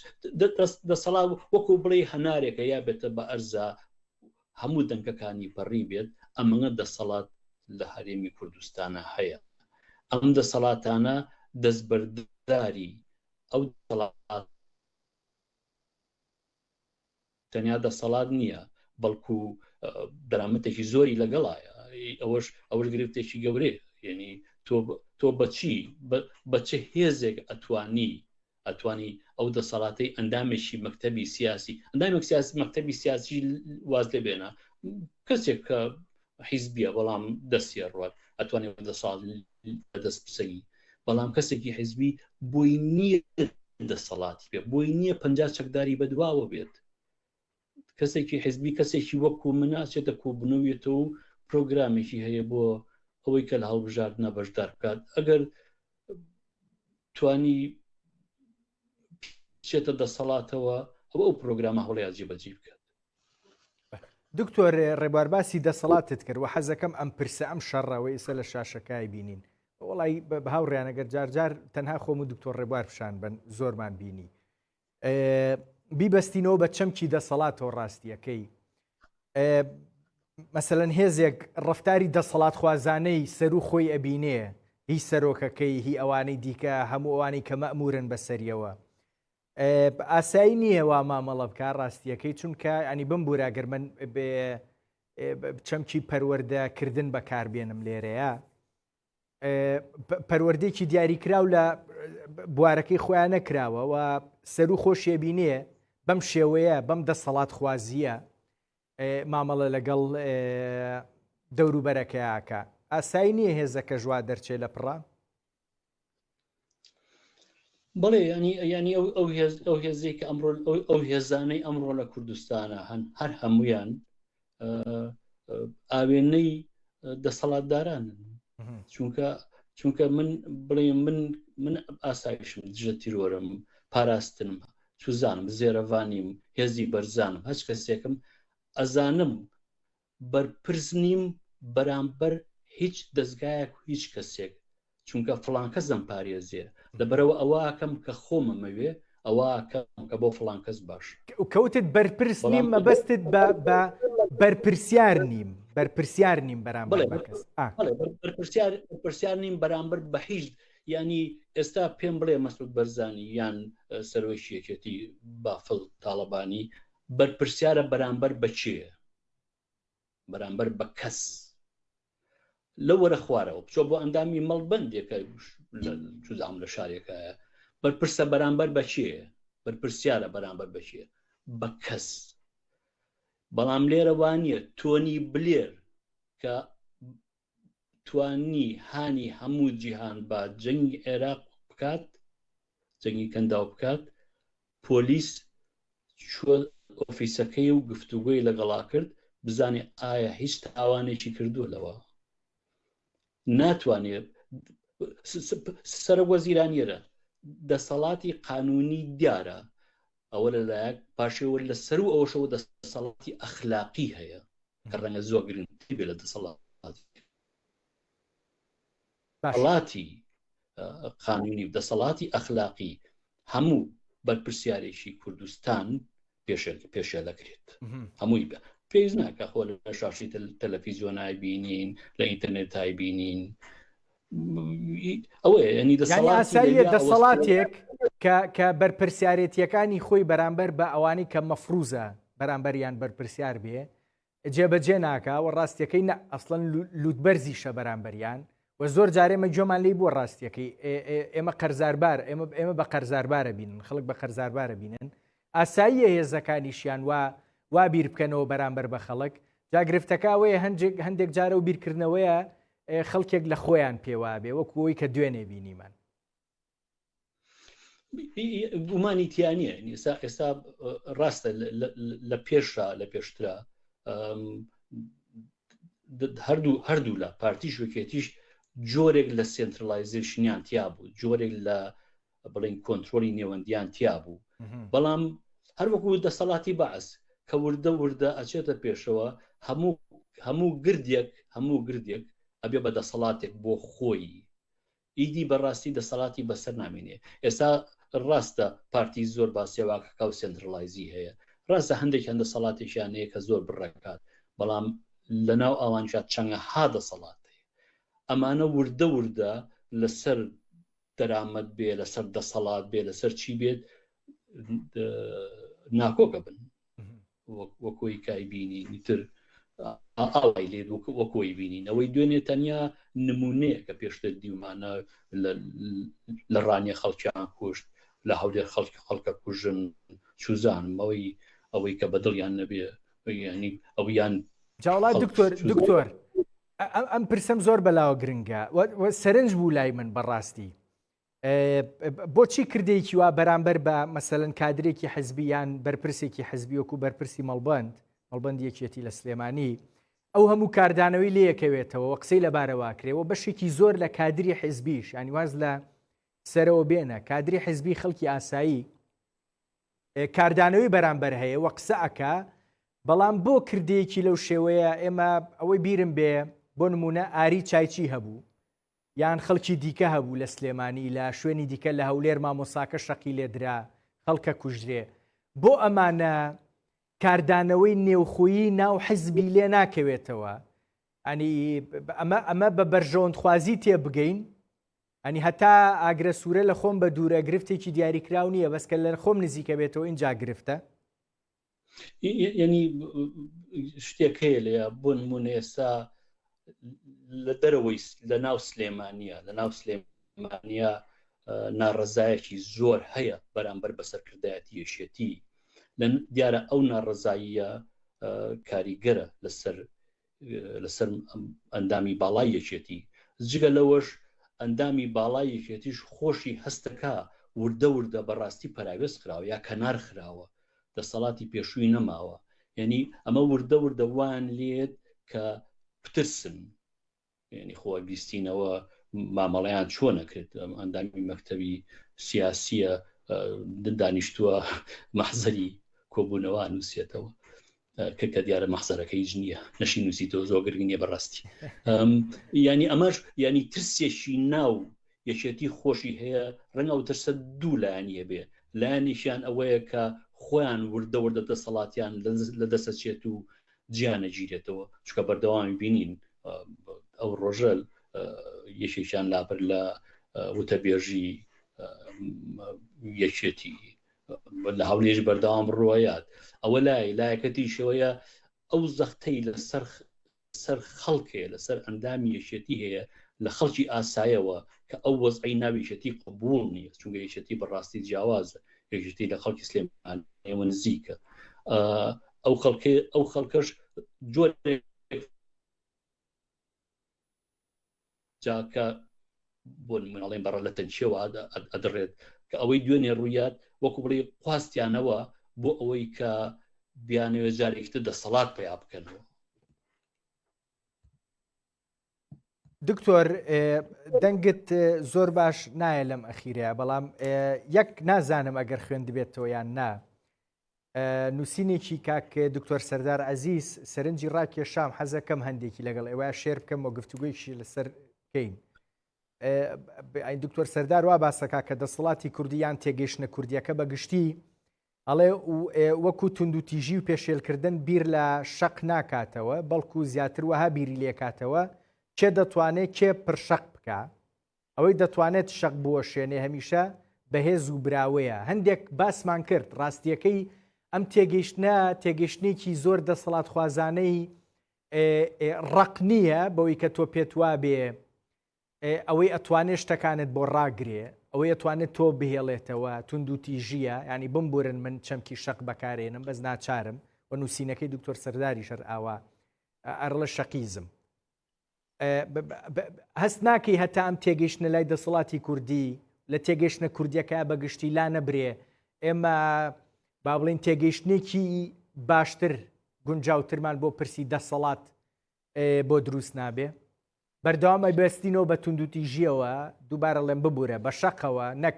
دەسەڵات وەکو بڵێ هەنارێکە یا بێتە بە ئەرزا هەموو دەنکەکانی پەڕی بێت ئەمەنە دەسەڵات لە هەرێمی کوردستانە هەیە ئەم دەسەڵاتانە دەستبەرداری ئەو دەسەڵات تەنیا دەسەڵات نییە بەڵکو دەرامەتێکی زۆری لەگەڵایە ئەوەش ئەوەش گرفتێکی گەورەیە یعنی تۆ تۆ بەچی بە چ هێزێک ئەتوانی ئەتوانی ئەو دەسەڵاتەی ئەندامێکی مەکتتەبی سیاسی ئەندامێک سیاسی مەکتتەبی سیاسی واز لێ بێنە کەسێک کە حیزبیە بەڵام دەستیە ڕوات ئەتوانێت دەسەڵات دەست بسەنی بەڵام کەسێکی حیزبی بۆی نییە دەسەڵاتی بێ بۆی نییە پ چەکداری بەدواوە بێت کەسێکی حیزبی کەسێکی وەکو مناچێتە کۆبنەوێتەوە و پرۆگرامێکی هەیە بۆ ئەوەی کە لە هەڵبژاردنە بەشدار بکات ئەگەر توانی بچێتە دەسەڵاتەوە ئەوە ئەو پرۆگرامە هەوڵیا جێبەجی بکات دکتۆر ڕێبوار باسی دەسەڵاتت کرد و حەزەکەم ئەم پرسە ئەم شەڕەوە ئێستا لە شاشەکای بینین وڵی بە هاوڕیانەگەر جارجار تەنها خۆم و دکتۆر ڕێبوار پیشان بن زۆرمان بینی بیبەستینەوە بە چەمکی دەسەڵاتەوە ڕاستیەکەی مەسەەن هێزێک ڕفتاری دەسەڵاتخوازانەی سەرو خۆی ئەبینێ هی سەرۆکەکەی هی ئەوانەی دیکە هەموو ئەوانەی کە مەمورن بەسەریەوە ئاسایی نییە وا مامەڵە بکە ڕاستیەکەی چونکە ئەنی بمبورە گەر من بێ چەمکی پەروەردەکردن بەکاربێنم لێرەیە پەروەردەیەکی دیاریکراو لە بوارەکەی خۆیان نەکراوە و سەرو خۆشیێبینێ بەم شێوەیە بەم دەسەڵات خوازیە مامەڵە لەگەڵ دەوروبەرەکەیاکە ئاسایی نییە هێزەکە ژوا دەرچێ لە پڕە بەڵێ ینی ینی ئەو ئەو هێز ئەو هێزێک کە ئەمڕۆ ئەو هێزانەی ئەمڕۆ لە کوردستانە هەن هەر هەمویان ئاوێنەی دەسەڵاتدارانن چونکە چونکە من بڵێ من من ئاسایشم دژە تیرۆرم پاراستنم چوزانم زێرەڤانیم هێزی بەرزانم هەچ کەسێکم ئەزانم بەرپرس نیم بەرامبەر هیچ دەزگایەک و هیچ کەسێک چونکە فڵان کەس دەمپارێزێ لەبەرەوە ئەوە ئەکەم کە خۆمەمەوێ ئەوە ئەکەم کە بۆ فڵان کەس باش. کەوتت بەرپرس نیم مەبەستت بە بە بەرپرسیار نیم بەرپرسیار نیم بەرامبەر بە کەس بەرپرسیار بەرپرسیار نیم بەرامبەر بە هیچ ینی ئێستا پێم بڵێ مەسعود بەرزانی یان سەرۆکی یەکێتی بافڵ تاڵەبانی بەرپرسیارە بەرامبەر بە کێ؟ بەرامبەر بە کەس. لەو وەرە خوارەوە بچۆ بۆ ئەندامی مەڵبەندێکە چوزام لە شارێکایە بەرپرسە بەرامبەر بە کێ؟ بەرپرسیارە بەرامبەر بە کێ؟ بە کەس. بەڵام لێرە وانە تۆنی بلێر کە توانی هانی هەموو جیهان با جەنگی عێراق بکات جەنگی کەنداو بکات پۆلیس چوە ئۆفیسەکەی و گفتوگۆی لەگەڵا کرد بزانێ ئایا هیچ تاوانێکی کردووە لەوە ناتوانێت سەرۆک وەزیرانیرە دەسەڵاتی قانونی دیارە ئەوە لەلایەک پاشەوە لە سەرو ئەوەشەوە دەسەڵاتی ئەخلاقی هەیە کە ڕەنگە زۆر گرنگتر بێت لە دەسەڵاتی وڵاتی. قانونی و دەسەڵاتی ئەخلاقی هەموو بەرپرسیارێکی کوردستان پێشێل دەکرێت هەمووی بە پێویست ناکە خۆ لە شاشی تەلەفیزیۆنای بینین لە ئینتەرنێتای بینین ئەوەیە ینی دەسەڵاتیە دەسەڵاتێک کە کە بەرپرسیارێتیەکانی خۆی بەرامبەر بە ئەوانەی کە مەفروزە بەرامبەریان بەرپرسیار بێ جێبەجێ ناکا و ڕاستیەکەی نە ئەسڵەن لوتبەرزیشە بەرامبەریان و زۆر جار ئێمە گوێمان لێی بووە ڕاستیەکەی ئێمە قەرزاربار ئێمە ئێمە بە قەرزاربارە بینن خەڵک بە قەرزاربارە بینن ئاساییە هێزەکانیشیان وا وا بیر بکەنەوە بەرامبەر بە خەڵک جا گرفتەکە ئەوەیە هەندێک هەندێک جارە و بیرکردنەوەیە خەڵکێک لە خۆیان پێوابێ وەکو ئەوی کە دوێنێ بینیمان. گومانی تیا نییە ئێستا ئێستا ڕاستە لە پێشا لە پێشترا هەردوو هەردوو لە پارتیش وکێتیش جۆرێک لە centralization یان تیا بوو جۆرێک لە بڵین کۆنترۆلی نێوەندیان تیا بوو بەڵام هەروەکو دەسەڵاتی بەعس کە وردە وردە ئەچێتە پێشەوە هەموو هەموو گردێک هەموو گردێک ئەبێ بە دەسەڵاتێک بۆ خۆی ئیدی بەڕاستی دەسەڵاتی بەسەر نامینێ. ئێستا ڕاستە پارتی زۆر باسی واکەکا و سێنترڵایزی هەیە. ڕاستە هەندێکیان دەسەڵاتێکیان هەیە کە زۆر بڕەکات، بەڵام لەناو ئەوانیشا چەنگەها دەسەڵات هەیە. ئەمانە وردە وردە لەسەر دەرامەت بێ، لەسەر دەسەڵات بێ، لەسەر چی بێت ناکۆکە بن. وەکۆی کای بینین ئیتر ئاوای لێ وەکۆی بینین ئەوەی دوێنێ تەنیا نمونەیە کە پێشتر دیومانە لە ڕانیە خەڵکیان کوشت لە هەولێر خەڵکی خەڵکە کوژن چوزانم ئەوەی ئەوەی کە بەدڵیان نەبێ ینی ئەویان جاوڵا دکتۆر دکتۆر ئەم پرسم زۆر بەلاوە گرنگە سەرنج بوو لای من بەڕاستی بۆچی کردەیەکی وا بەرامبەر بە مەسەلەن کادرێکی حزبی یان بەرپرسێکی حزبی وەکو بەرپرسی مەڵبەند مەڵبەندی یەکێتی لە سلێمانی ئەو هەموو کاردانەوەی لێیەکەوێتەوە و قسەی لەبارەوە کرێ و بەشێکی زۆر لە کادری حزبیش ینی واز لە سەرەوە بێنە کادری حزبی خەڵکی ئاسایی کاردانەوەی بەرامبەر هەیە و قسە ئەکا بەڵام بۆ کردەیەکی لەو شێوەیە ئێمە ئەوەی بیرم بێ بۆ نمونە ئاری چایچی هەبوو یان خەڵکی دیکە هەبوو لە سلێمانی لە شوێنی دیکە لە هەولێر مامۆساکە شەقی لێدرا خەڵکە کوژرێ بۆ ئەمانە کاردانەوەی نێوخۆیی ناو حزبی لێ ناکەوێتەوە ئەنی ئەمە ئەمە بە بەرژەوەندخوازی تێ بگەین ئەنی هەتا ئاگرە سوورە لە خۆم بە دوورە گرفتێکی دیاریکراو نییە بەس کە لە خۆم نزیکە بێتەوە اینجا گرفتە ینی شتێک هەیە لە بۆ نمونە ئێستا لە دەرەوەی لە ناو سلێمانە لە ناو سلێمانە ناڕزایەکی زۆر هەیە بەرامبەر بە سەرکردایەتی یەکێتی لە دیارە ئەو ناڕزاییە کاریگەرە لەسەر لەسەر ئەندامی باڵای یەکێتی جگە لەوەش ئەندامی باڵای یەکێتیش خۆشی هەستەکا وردە وردە بەڕاستی پەراوێز خراوە یا کەنار خراوە دەسەڵاتی پێشووی نەماوە یعنی ئەمە وردە وردە وان لێت کە بترسن یعنی خۆ بیستینەوە مامەڵەیان چۆن نەکرد ئەندامی مەکتەبی سیاسیە دانیشتووە مەحزەری کۆبوونەوە نووسێتەوە کە کە دیارە مەحزەرەکە هیچ نییە نەشی نووسیتەوە زۆر گرنگ نییە بەڕاستی ینی ئەمەش ینی ترسێکی ناو یەکێتی خۆشی هەیە ڕەنگە ئەو ترسە دوو لایەنی هەبێ لایەنێکیان ئەوەیە کە خۆیان وردە وردە دەسەڵاتیان لە دەسەچێت و جیانەگیرێتەوە چکە بەردەوامی بینین ئەو ڕۆژە یەکێکیان لابر لە وتەبێژی یەکێتی لە هەولێش بەردەوام ڕۆیات ئەوە لای لایەکەتیشەوەیە ئەو زەختەی لەسەر سەر خەڵک هەیە لەسەر ئەندامی یەکێتی هەیە لە خەڵکی ئاسایەوە کە ئەو وەزعی ناو یەکێتی قبوڵ نییە چونکە یەکێتی بەڕاستی جیاوازە یەکێتی لە خەڵکی سلێمانیەوە نزیکە ئەو خەڵکێ ئەو خەڵکەش جۆرێک جاکە بۆ نمونە ئەڵێن بەڕە لە تەنکیەوە ئەدڕێت کە ئەوەی دوێنێ ڕوویات وەکو بڵێ خواستیانەوە بۆ ئەوەی کە بیانەوێت جارێکی تر دەسەڵات پیا بکەنەوە. دکتۆر دەنگت زۆر باش نایە لەم ئەخیرەیە بەڵام یەک نازانم ئەگەر خوێندبێتەوە یان نا نووسینێکی کاک دکتۆر سەردار عەزیز سەرنجی ڕاکێشام حەزەکەم هەندێکی لەگەڵ ئێوە share بکەم و گفتوگۆیشی لەسەر بکەین. دکتۆر سەردار وا باسەکە کە دەسەڵاتی کوردی یان تێگەیشتنە کوردیەکە بە گشتی ئەڵێ وەکو توندوتیژی و پێشێلکردن بیر لە شەق ناکاتەوە بەڵکو زیاتر وەها بیری لێکاتەوە کێ دەتوانێت کێ پرشەق بکە ئەوەی دەتوانێت شەق بوەشێنێ هەمیشە بەهێز و براوەیە. هەندێک باسمان کرد، ڕاستییەکەی ئەم تێگەیشتنە تێگەیشتنێکی زۆر دەسەڵاتخوازانەی ڕەق نییە بەوەی کە تۆ پێت وابێ ئەوەی ئەتوانێت شتەکانت بۆ ڕاگرێ ئەوەی ئەتوانێت تۆ بهێڵێتەوە توندوتیژیە ینی بمبورن من چەمکی شەق بەکارێنم بەس ناچارم و نووسینەکەی دکتۆر سەرداری شەر ئاوا ئەرڵە شەقیزم هەست ناکەی هەتا ئەم تێگەیشتنە لای دەسەڵاتی کوردی لە تێگەیشتنە کوردیەکە بە گشتی لا نەبرێ ئێمە با بڵین تێگەیشتنێکی باشتر گونجاوترمان بۆ پرسی دەسەڵات بۆ دروست نابێ بەردەوام ئەیبەستینەوە بە توندوتیژیەوە دووبارە ڵێم ببوورە بە شەقەوە نەک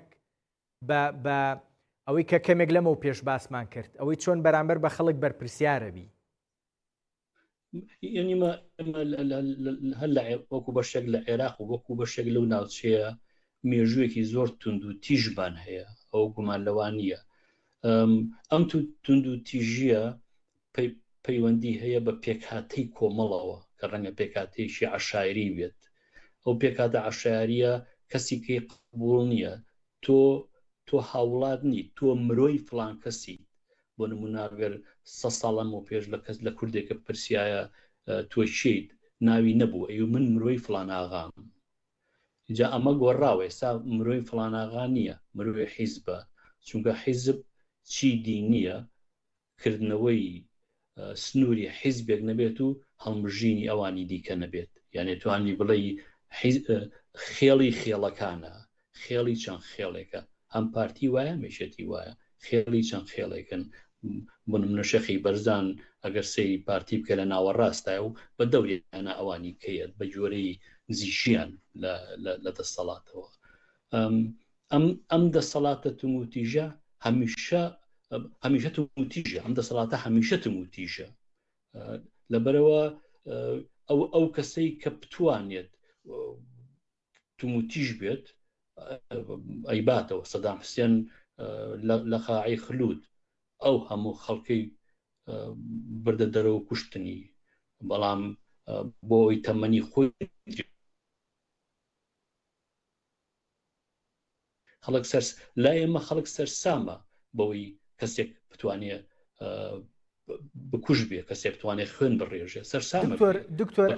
بە ئەوەی کە کەمێک لەمەو پێش باسمان کرد ئەوەی چۆن بەرامبەر بە خەڵک بەرپرسیارە بی یعنی مە هەر لە وەکو بەشێک لە عێراق و وەکو بەشێک لەو ناوچەیە مێژوویەکی زۆر تونند و تیژمان هەیە ئەو گومان لەوان نییە ئەم تونند و تیژیە پەیوەندی هەیە بە پێکهاتەی کۆمەڵەوە کە ڕەنگە پێکاتەیەکی عشاعری بێت ئەو پێکاتە عشاریە کەسی کەی قبول نییە تۆ تۆ هاوڵات نی تۆ مرۆی فلان کەسی بۆ نمونە گەر سە ساڵ لەمەو پێش لە کەس لە کوردێکە پرسیایە تۆ کێیت ناوی نەبوو ئەیو من مرۆی فڵان ئاغام جا ئەمە گۆڕاوە ئێستا مرۆی فڵان ئاغا نییە مرۆی حیزبە چونکە حیزب چی دی نییە کردنەوەی سنووری حیزبێک نەبێت و هەڵمژینی ئەوانی دیکە نەبێت یانێ توانی بڵێ خێڵی خێڵەکانە خێڵی چەند خێڵێکە هەم پارتی وایە هەم یەکێتی وایە خێڵی چەند خێڵێکن بۆ نمونە شێخی بەرزان ئەگەر سەیری پارتی بکە لە ناوەڕاستایە و بە دەوریانە ئەوانی کەیەت بە جۆرەی نزیکیان لە دەسەڵاتەوە ئەم ئەم دەسەڵاتە تونوتیژە هەمیشە هەمیشە تونوتیژە ئەم دەسەڵاتە هەمیشە تونوتیژە لەبەرەوە ئەو ئەو کەسەی کە بتوانێت توموتیژ بێت ئەیباتەوە سەدام حسێن لە قاعی خلود ئەو هەموو خەڵکەی بردە دەرەوە کوشتنی بەڵام بۆ ئەوی تەمەنی خۆی خەڵک سەر لای ئێمە خەڵک سەرسامە بەوەی کەسێک بتوانێ بکوژ بێ کەسێک بتوانێت خوێن بڕێژێ سەرسامە دکتۆر دکتۆر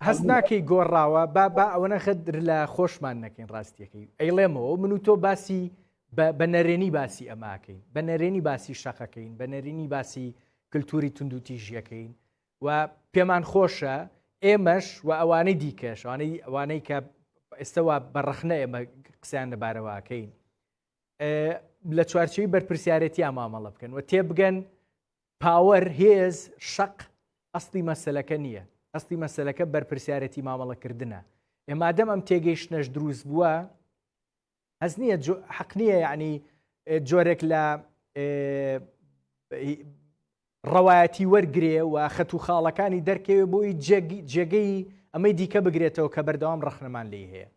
هەست ناکەی گۆڕاوە با با ئەوەنە خدر لە خۆشمان نەکەین ڕاستیەکەی ئەیڵێمەوە من و تۆ باسی بە نەرێنی باسی ئەماکەین بە نەرێنی باسی شەقەکەین بە نەرێنی باسی کللتوری توندوتیژیەکەین و پێمان خۆشە ئێمەش و ئەوانەی دیکەش ئەوانەی ئەوانەی کە ئێستەوە بە ڕەخنە ئێمە قسەیان لەبارەوەکەین لە چوارچەوی بەرپرسیارەتیا مامەڵە بکەن و تێبگەن پاوەر هێز شەق ئەسلی مەسلەکە نییە ئەسلی مەسلەکە بەرپرسیارەتی مامەڵەکردنە ئێمادەم ئەم تێگەیشتنەش دروست بووە هەست نییە حەق نییە یعنی جۆرێک لە ڕەوایەتی وەرگێ و خەت و خاڵەکانی دەرکەوێ بۆی جێگەی ئەمەی دیکە بگرێتەوە کە بەردەوام ڕەخنەمان لی هەیە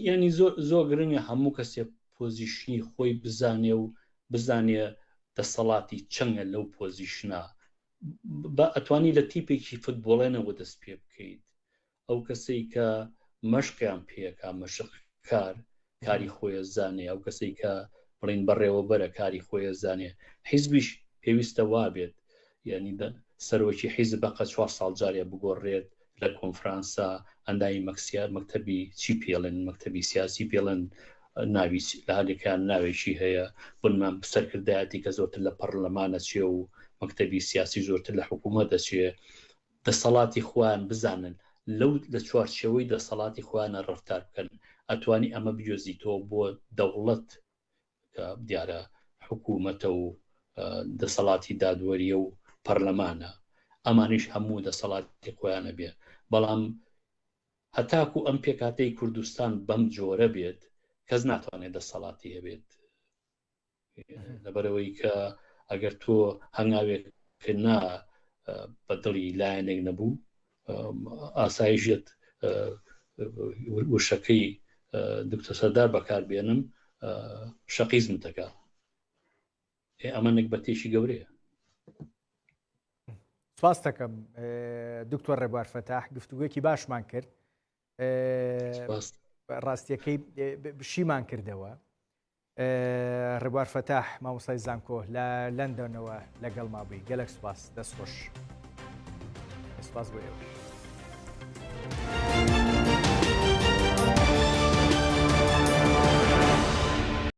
ینی زۆر زۆر گرنگە هەموو کەسێک پۆزیشنی خۆی بزانێ و بزانێ دەسەڵاتی چەنگە لەو پۆزیشنە بە ئەتوانی لە تیپێکی فوتبۆڵێنەوە دەست پێ بکەیت ئەو کەسەی کە مەشقیان پێکا مەشقکار کاری خۆی زانێ ئەو کەسەی کە بڵین بەڕێوەبەرە کاری خۆی زانێ حیزبیش پێویستە وابێت یعنی سەرۆکی حیزب بەقە چوار ساڵ جارێ بگۆڕێت لە کۆنفرانسا ئەندامی مەکسیار مەکتەبی چی پێڵێن مەکتەبی سیاسی پێڵێن ناوی لە هەندێکیان ناوێکی هەیە بنمان سەرکردایەتی کە زۆرتر لە پەرلەمانە چێ و مەکتەبی سیاسی زۆرتر لە حکوومەت دەچێ دەسەڵاتی خۆیان بزانن لەو لە چوارچێوەی دەسەڵاتی خۆیانە ڕەفتار بکەن ئەتوانی ئەمە بگوێزیتەوە بۆ دەوڵەت کە دیارە حکوومەتە و دەسەڵاتی دادوەریە و پەرلەمانە ئەمانیش هەموو دەسەڵاتی خۆیانە بێ بەڵام هەتاکو ئەم پێکاتەی کوردستان بەم جۆرە بێت کەس ناتوانێت دەسەڵاتی هەبێت لەبەرەوەی کە ئەگەر تۆ هەنگاوێک نا بە دڵی لایەنێک نەبوو ئاسایشت. وشەکەی دکتۆر سەردار بەکاربێنم شەقیزم دەکا. ئەمە نەگبەتێکی گەورەیە. سپاس دەکەم دکتۆر ڕێبوار فەتاح گفتوگویەکی باشمان کرد ڕاستیەکەی شیمان کردەوە ڕێبوار فەتاح مامۆسای زانکۆ لە لەندەنەوە لەگەڵ مابووی گەلک سپاس دەستخۆش سپاس بۆ ئێوە.